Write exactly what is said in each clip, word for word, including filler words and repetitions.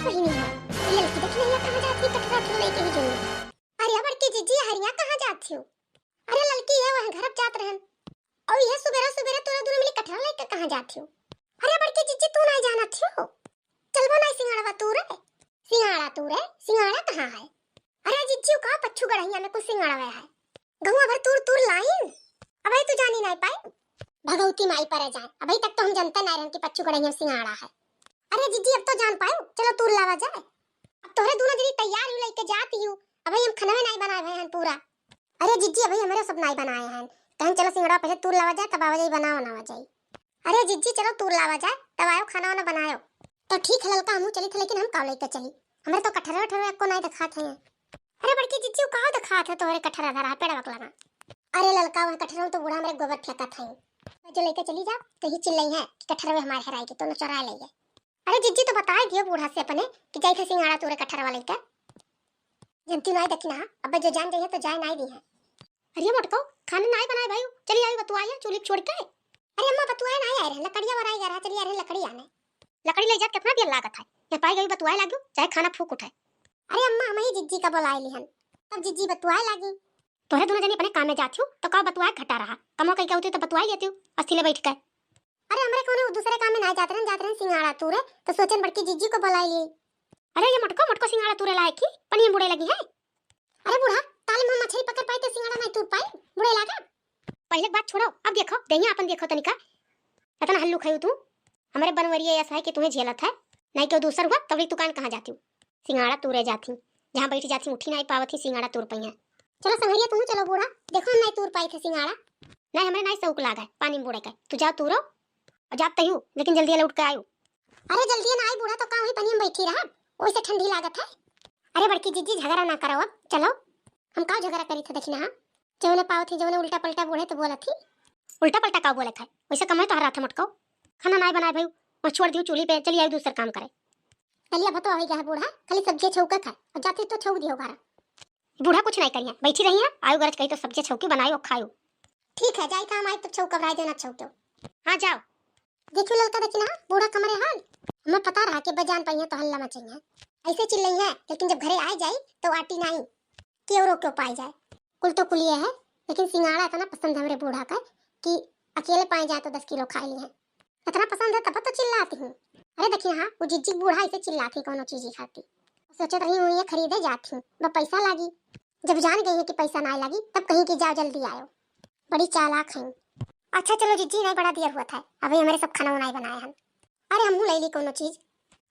बहिनी है, ये लड़की देख नहीं कहाँ जाती, कठरा उठरा लेके ही जुनू। अरे बड़की जिज्जी, हरिया कहाँ जाती हो? अरे लड़की है, वह घर जात रहन। और यह सुबेरा सुबेरा तोरा दोनों मिली कठरा लेके कहाँ जाती हो? अरे बड़की जिज्जी, तू नहीं जानत हो? चलबो नहीं सिंगाड़ा तूरे। सिंगाड़ा तूरे? सिंगाड़ा कहाँ है? अरे जिज्जी, का पच्छू गड़हिया में कुछ सिंगाड़ा है। गहुआ भर तूर तूर लाइन। अबे तू जानी नहीं पाई। भगवती माई पर जाए। अबे तक तो हम जनते नहीं रहन कि पच्छू गड़हिया में सिंगाड़ा है। अरे जिज्जी, अब तो जान पायो। चलो तूर लावा जाए। अब तोहरे दोनों जनी तैयार ही लेके जाती हूँ। अबे हम खनवे नहीं बनाए भए हैं पूरा। अरे जिज्जी, अबे हमरे सब नहीं बनाए हैं। कहें चलो सिंगाड़ा पहले तूर लावा जाए, तब आवा जाए बनावा नावा जाए। अरे जिज्जी, चलो तूर लावा जाए, तब आयो खाना वाना बनायो। तो ठीक है ललका, हमहू चली थे, लेकिन हम का लेके चली? हमरे तो कठरे उठरे को नहीं दिखात है। अरे बड़की जिज्जी, उ का दिखात है तोहरे कठरा धरा पेड़वा के लगा? अरे ललका, वह कठरवा तो बूढ़ा हमरे गोबर फेंकत है। जो लेके चली जा, तो ही चिल्लई है कि कठरवे हमारे हराई के, तो न चोरा ले गए। अरे जिज्जी, तो बताए दियो बूढ़ा से अपने कि जाई थे सिंगाड़ा तूरे कठरवा लेके। जनती नाई देखी ना, अब जो जान जाइए तो जाए नाई दी है। अरे मोटको, खाना नाई बनाए भाई, चली आई बतुआई है चूल्ही छोड़ के। अरे अम्मा, बतुआए नाई आए रहे, लकड़िया वराई गया रहा, चली आ रहे लकड़ी आने। लकड़ी ले जात कितना देर लागत है, यहाँ पाई गई बतुआए लाग्यो, चाहे खाना फूक उठे। अरे अम्मा, हम ही जिज्जी का बुलाए लिहन, तब जिज्जी बतुआए लागी। तोहरे दोनों जनी अपने काम में जात हो, तो का बतुआए घटा रहा, कमो कहीं होती तो बतुआए लेती हो, अस्थिले बैठ के। अरे हमरे कोनो दूसरे काम में नाई जात रहन, जात रहन सिंगाड़ा तूरे, तो सोचन बड़की जिज्जी को बुलाए लिए। अरे ये मोटको, मोटको सिंगाड़ा तूरे लाए की पनिया में बुड़े लगी है। अरे बूढ़ा, ताले में मछली पकड़ पाई तो सिंगाड़ा नहीं तूर पाई, बुड़े लागा। पहले के बात छोड़ो, अब देखो, देहिया अपन देखो तनिका। इतना हल्लू खायू तू, हमरे बनवरिया ऐसा है कि तुम्हें झेलत है, नहीं क्यों दूसर हुआ, तबली दुकान कहाँ जाती हूँ? सिंगाड़ा तूरे जाती, जहाँ बैठ जाती उठी नहीं पावत ही, सिंगाड़ा तूर पई है। चलो संघरिया, तुम चलो बूढ़ा, देखो हम नहीं तूर पाई थे सिंगाड़ा। नहीं, हमरे नहीं शौक लाग है पानी में बुड़े के, तू जाओ तूरो। और जात तयू, लेकिन जल्दी लौट के आयू। अरे जल्दी ना आई बूढ़ा, तो का हुई, पनिया में बैठी रहा, ओइसे ठंडी लागत है। अरे बड़की जिज्जी, झगड़ा ना करो अब, चलो। हम का झगड़ा करी थे, देखी ना, हाँ? जौने पावत ही, जौने उल्टा पलटा बूढ़े तो बोलत ही। उल्टा पलटा का बोलत है? वैसे कमाई तो हर रात है मोटको। खाना नाई बनाए भाई, वहाँ छोड़ दियो चूल्ही पे, चली आई दूसर काम करे। दलिया भतो आई गया है बूढ़ा, खाली सब्जी छौका खाए, और जाती तो छौक दियो घर। बूढ़ा कुछ नहीं करिए, बैठी रही है, आयु गरज कही तो सब्जी छौकी बनाई और खायो। ठीक है, जाई काम आई तो छौका भराई देना छौके। हाँ जाओ। देखियो ललका, देखी ना बूढ़ा कमरे हाल। हमें पता रहा कि बजान पाइए तो हल्ला मचाइए, ऐसे चिल्लई है, लेकिन जब घरे आ जाई तो आटी नहीं, केवरो क्यों पाई जाए। कुल तो कुलिए है, लेकिन सिंगाड़ा इतना पसंद है हमरे बूढ़ा का कि अकेले पाए जाए तो दस किलो खा ली है। इतना पसंद है तब तो चिल्लाती हूँ। अरे देखी हाँ, वो जिज्जी बूढ़ा ऐसे चिल्लाती कोनो चीज ही खाती। सोचत रही हूँ ये खरीदे जाती हूँ, बस पैसा लागी। जब जान गई है कि पैसा ना लागी, तब कहीं कि जाओ जल्दी आयो। बड़ी चालाक हैं। अच्छा चलो जिज्जी, नहीं बड़ा देर हुआ था, अभी हमारे सब खाना उनाई बनाए हैं। अरे हमहू ले ली कोनो चीज,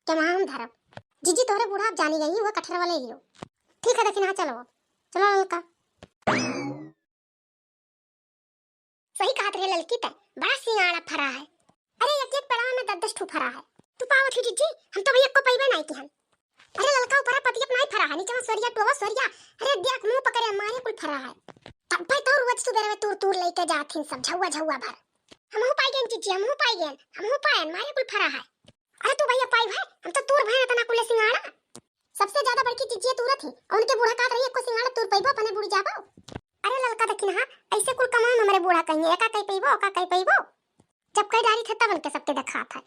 क्या वहाँ हम धरब। जिज्जी तोहरे बूढ़ा आप जानी गई, वो कठरवा ले लियो। ठीक है देखी ना, चलो अब। चलो ललका। सही कहत रहे ललकी, तै बड़ा सिंगाड़ा फरा है। अरे एक एक पेड़वा में दस दस ठू फरा है। तू पावत ही जिज्जी, हम तो भैया को पैबे नहीं किहन। अरे ललका ऊपरा पतियप नहीं फरा है, नीचे में सोरिया टोवा सोरिया। अरे देख मुंह पकड़े मारे कुल फरा है। तब पे तो रोज सुबह में तूर तूर लेके जात हिन सब झौआ झौआ भर। हमहू पाई गए जिज्जी, हमहू पाई गए, हमहू पाए मारे कुल फरा है। अरे तू भैया पाई भाई, हम तो तूर भाई इतना कुल सिंगाड़ा। सबसे ज्यादा बड़की जिज्जिया तूरत ही, और उनके बूढ़ा कहत रही, "एको सिंगाड़ा तूर पइबो, अपने बुड़ जाबो।" अरे ललका दखिनहा, ऐसे कुल कमाई में हमरे बूढ़ा कहिए, "एका कई पइबो, ओका कई पइबो।" जब कई डारी थे तब उनके सबके देखात है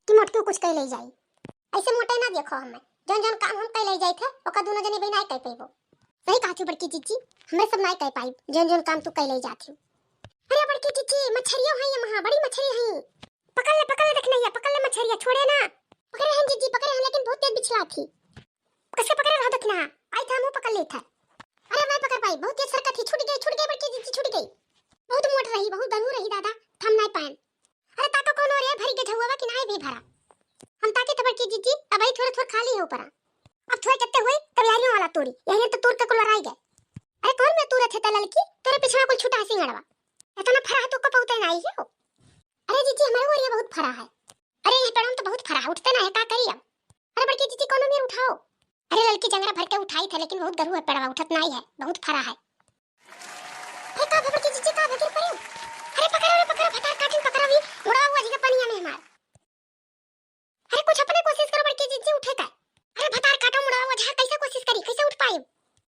कि मोटकी कुछ कई ले जाई। ऐसे मोटे ना देखो हमें, जौन जौन काम हम कई ले जाई थे, ओका दोनों जनी बहिना कई पइबो। सही कहत ही बड़की जिज्जी, हमें सब ना कई पाई, जौन जौन काम तू कई ले जात ही। अरे बड़की जिज्जी, मछरियो है ये महा, बड़ी मछरी है। पकड़ ले, पकड़ ले, देख नैया, पकड़ ले मछरिया, छोड़े ना। पकड़े हैं जिज्जी, पकड़े हैं, लेकिन बहुत तेज बिछला थी। कैसे पकड़े रहो दखिनहा, आई था, मुंह पकड़ ले था। अरे मैं पकड़ पाई, बहुत तेज सरकत थी, छूट गई, छूट गई बड़की जिज्जी, छूट गई। बहुत मोट रही, बहुत दरू रही दादा, थम नहीं पाएन। अरे ताको कौन हो रे, भरी के झउआ कि नहीं भी भरा? हम ताके तो बड़की जिज्जी, अब आई थोड़ा थोड़ा खाली है ऊपरा। अब थोड़ा कितने हुई, तब यारियों वाला तोड़ी, यारियों तो तोड़ के कुल वराई गए। अरे कौन में तोड़े थे ललकी, तेरे पीछे में कुल छूटा है सिंगड़वा। इतना फरा है तो को पौते नहीं हो। अरे जिज्जी, हमारे ओरिया बहुत फरा है। अरे ये पेड़ों तो बहुत फरा है, उठते ना है, का करी अब? अरे बड़की जिज्जी, कोनो मेर उठाओ। अरे ललकी जंगरा भर के उठाई थे, लेकिन बहुत गरू है पेड़वा, उठत नहीं है, बहुत फरा है। अरे का बड़की जिज्जी, का गिर पड़े? अरे पकड़ो रे पकड़ो, भतार काटिन पकड़ो, भी मुड़वा हुआ जी के पनिया में मार। अरे कुछ अपने कोशिश करो बड़की जिज्जी, उठे का। अरे भतार काटो मुड़वा हुआ, जहाँ कैसे कोशिश करी, कैसे उठ पाई?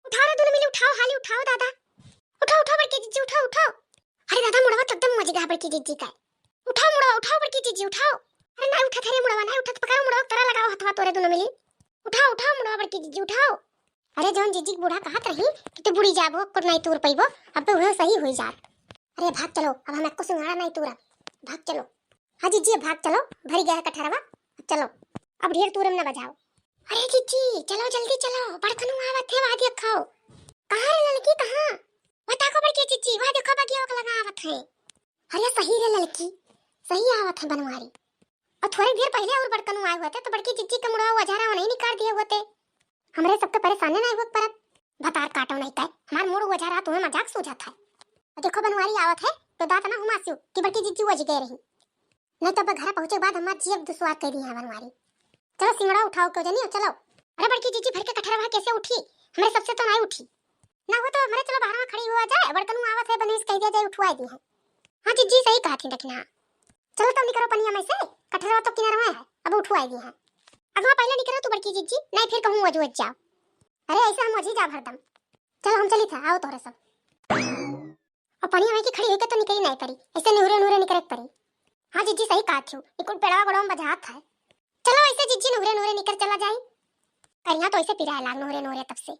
उठाओ रे दोनों मिली, उठाओ, हाली उठाओ दादा। उठाओ, उठाओ बड़की जिज्जी, उठाओ, उठाओ। अरे दादा, मुड़वा तो एकदम मजगा बड़की जिज्जी का। उठाओ मुड़वा, उठाओ बड़की जिज्जी, उठाओ। अरे ना उठत, अरे मुड़वा ना उठत, पकड़ो मुड़वा, तरा लगाओ हथवा तोरे दोनों मिली। उठाओ, उठाओ मुड़वा बड़की जिज्जी, उठाओ। अरे जौन जिज्जी के बूढ़ा कहत रही कि तू बुड़ी जाबो, कुछ नाहीं तूर पइबो, अब तो उहे सही हुई जात। अरे भाग चलो, अब हम एक्को सिंघाड़ा नाहीं तूरब, भाग चलो। हाँ जिज्जी, अब भाग चलो, भरी गया है कठरवा, अब चलो, अब ढेर तूरम न बजाओ। अरे जिज्जी चलो, जल्दी चलो, बड़कनू आवत है, वादिया खाओ। कहाँ रे ललकी, कहाँ? बताको बड़की जिज्जी, वह देखो बगिया ओक लगा आवत है। अरे सही रे ललकी, सही आवत है बनवारी। और थोड़ी देर पहिले और बड़कनू आए हुए थे तो बड़की जिज्जी के मुड़वा वझारा नहीं निकाल दिए हुए थे। हमरे सबके परेशानी नहीं हुए परत। भतार काटो नहीं तय, हमार मूड़ वझारा तुम्हें मजाक सूझत है। और देखो बनवारी आवत है तो दांत ना हुमासियो कि बड़की जिज्जी वझ गए रही। नहीं तो अब घर पहुंचे के बाद हमार जियब दुश्वार कर दी है बनवारी। चलो सिंगड़ा उठाओ क्यों जनी, चलो। अरे बड़की जिज्जी भर के कठरवा कैसे उठी, हमरे सबसे तो नहीं उठी। ना हो तो हमरे चलो बाहर में खड़ी हुआ जाए, बड़कनू आवत है बनीस कह दिया जाए उठवाए दी है। हाँ जिज्जी सही कहा थी दखिना। चलो तो निकरो पनिया में से, कठरवा तो किनारा में है, अब उठवाए दी है। अगवा पहिले निकरो तू बड़की जिज्जी, नहीं फिर कहूँ वजू जाओ। अरे ऐसे हम वजी जाब हरदम। चलो हम चली था, आओ तोहरे सब। और पनिया में की खड़ी होके तो निकली नहीं परी, ऐसे नुहरे नुहरे निकरे के परी। हाँ जिज्जी सही कहा थी, ये कुल पेड़वा गोड़वा में बजात है। चलो ऐसे जिज्जी नुहरे नुहरे निकर चला जाई। करिया तो ऐसे पिराए लाग नुहरे नुहरे तब से।